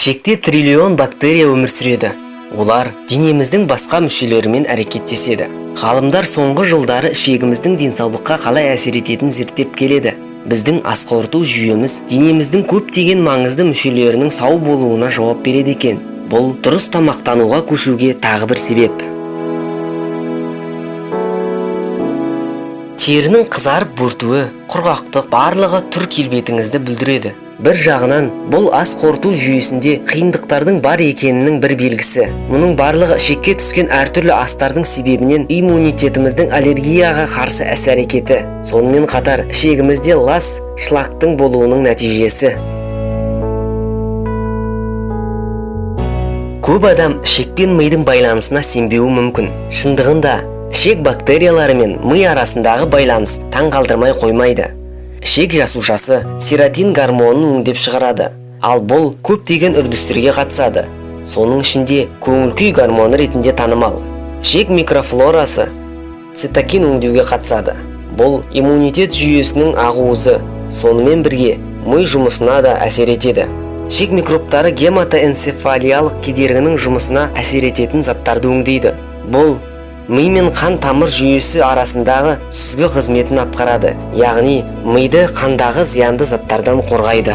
Ішекте триллион бактерия өмір сүреді. Олар денеміздің басқа мүшелерімен әрекеттеседі. Ғалымдар соңғы жылдары ішегіміздің денсаулыққа қалай әсер ететінін зерттеп келеді. Біздің ас қорыту жүйеміз денеміздің көптеген маңызды мүшелерінің сау болуына жауап береді екен. Бұл дұрыс тамақтануға көшуге тағы бір себеп. Терінің қызарып бөртуі, құрғақтық барлығы түр келбетіңізді бүлдіреді. Бір жағынан бұл ас қорыту жүйесінде қиындықтардың бар екенінің бір белгісі. Мұның барлығы ішекке түскен әртүрлі астардың себебінен иммунитетіміздің аллергияға қарсы іс-әрекеті. Сонымен қатар ішегімізде лас шлактың болуының нәтижесі. Көп адам ішек пен мидың байланысына сенбеуі мүмкін. Шындығында ішек бактериялары мен ми арасындағы байланыс таң қалдырмай қоймайды. Ішек жасушасы серотин гормонын өңдеп шығарады. Ал бұл көптеген үрдістерге қатысады. Соның ішінде көңіл-күй гормоны ретінде танымал. Ішек микрофлорасы цитокин өңдеуге қатысады. Бұл иммунитет жүйесінің ақуызы, сонымен бірге ми жұмысына да әсер етеді. Ішек микробтары гематоэнцефалиялық кедергінің жұмысына әсер ететін заттарды өңдейді. Бұл ми мен қан тамыр жүйесі арасындағы сүзгі қызметін атқарады, яғни миды қандағы зиянды заттардан қорғайды.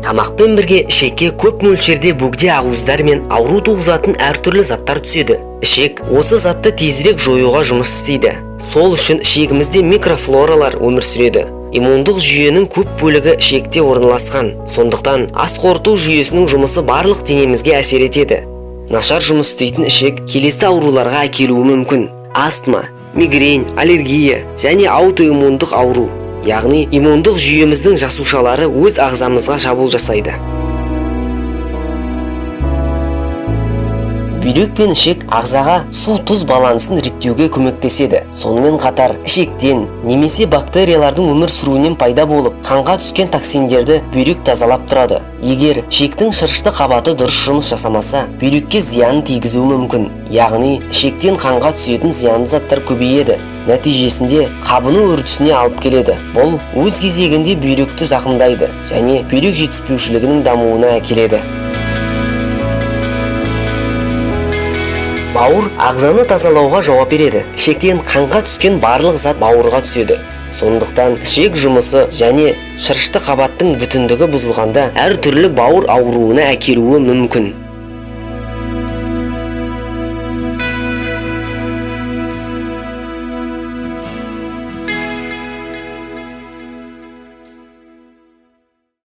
Тамақпен бірге ішекке көп мөлшерде бөгде ақуыздар мен ауру туғызатын әртүрлі заттар түседі. Ішек осы затты тезірек жоюға жұмыс істейді. Сол үшін ішегімізде микрофлоралар өмір сүреді. Иммундық жүйенің көп бөлігі ішекте орналасқан. Сондықтан ас қорыту жүйесінің жұмысы барлық денемізге әсер етеді. Нашар жұмыс істейтін ішек келесі ауруларға әкелуі мүмкін. Астма, мигрень, аллергия және аутоиммундық ауру. Яғни иммундық жүйеміздің жасушалары өз ағзамызға шабуыл жасайды. Бүйрек пен ішек ағзаға су-тұз балансын реттеуге көмектеседі. Сонымен қатар ішектен немесе бактериялардың өмір сүруінен пайда болып, қанға түскен токсиндерді бүйрек тазалап тұрады. Егер ішектің шырышты қабаты дұрыс жұмыс жасамаса, бүйрекке зиянын тигізуі мүмкін. Яғни ішектен қанға түсетін зиянды заттар көбейеді. Нәтижесінде қабыну үрдісіне алып келеді. Бұл өз кезегінде бүйректі зақымдайды және бүйрек жетіспеушілігінің дамуына әкеледі. Бауыр ағзаны тазалауға жауап береді. Ішектен қанға түскен барлық зат бауырға түседі. Сондықтан ішек жұмысы және шырышты қабаттың бүтіндігі бұзылғанда әртүрлі бауыр ауруына әкелуі мүмкін.